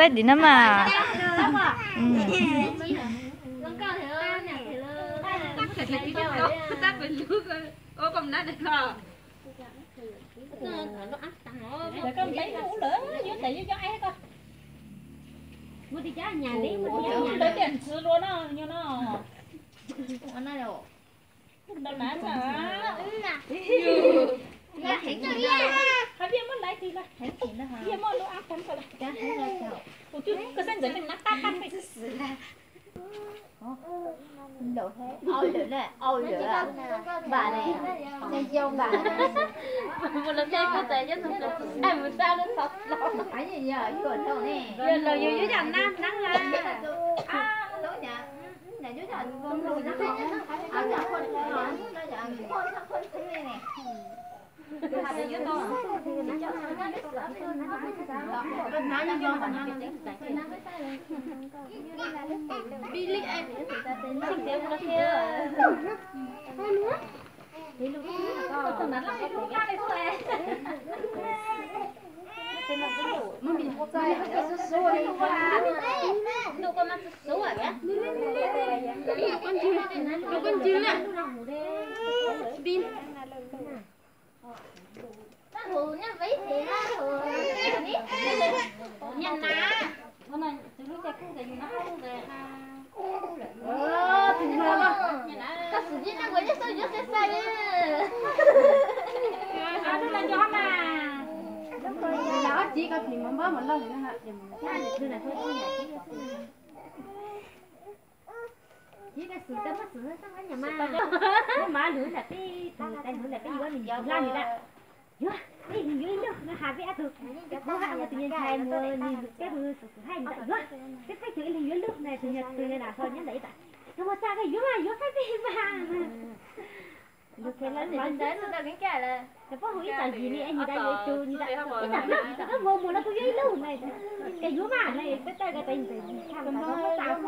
Tab tim no mas. Ib tug xwm tau muab xwm xwb mas, muab mov lug ntawm peb tus tais hluav ntawm peb yuav nws laj nws laj. Yuav, peb yuav ib lub no has peb ob tug, peb qhov hab ua tus nyuag ntxhais mus nws peb hu xwm xwm haib nws yuav, peb pheej tus ib leeg yuav lub na tus nyuag tus nyuag lam hlo nyob ntawm ib tag, tus mus txaj peb yuav mas yuav peb peb mas. Yus kheev lawv mov ntawd, nws puab hu ib tag yim li es nws tas yuav ib tug, nws tas ib tag mus mus los kuv yuav ib lub na, ces yuav mas na, peb taw ko tas yim tas yim tshaj tas tas.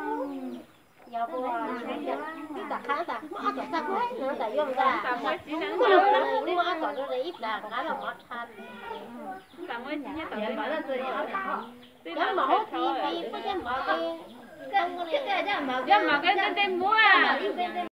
Yog, ib tag qab tas muab ob tom txaj kuv hais no tas yuav ntag, muab ob tom rau ib plag qab los mov tshaj. Cov mov ub ti ti puab cov mov, cov mov ko tej tej muab.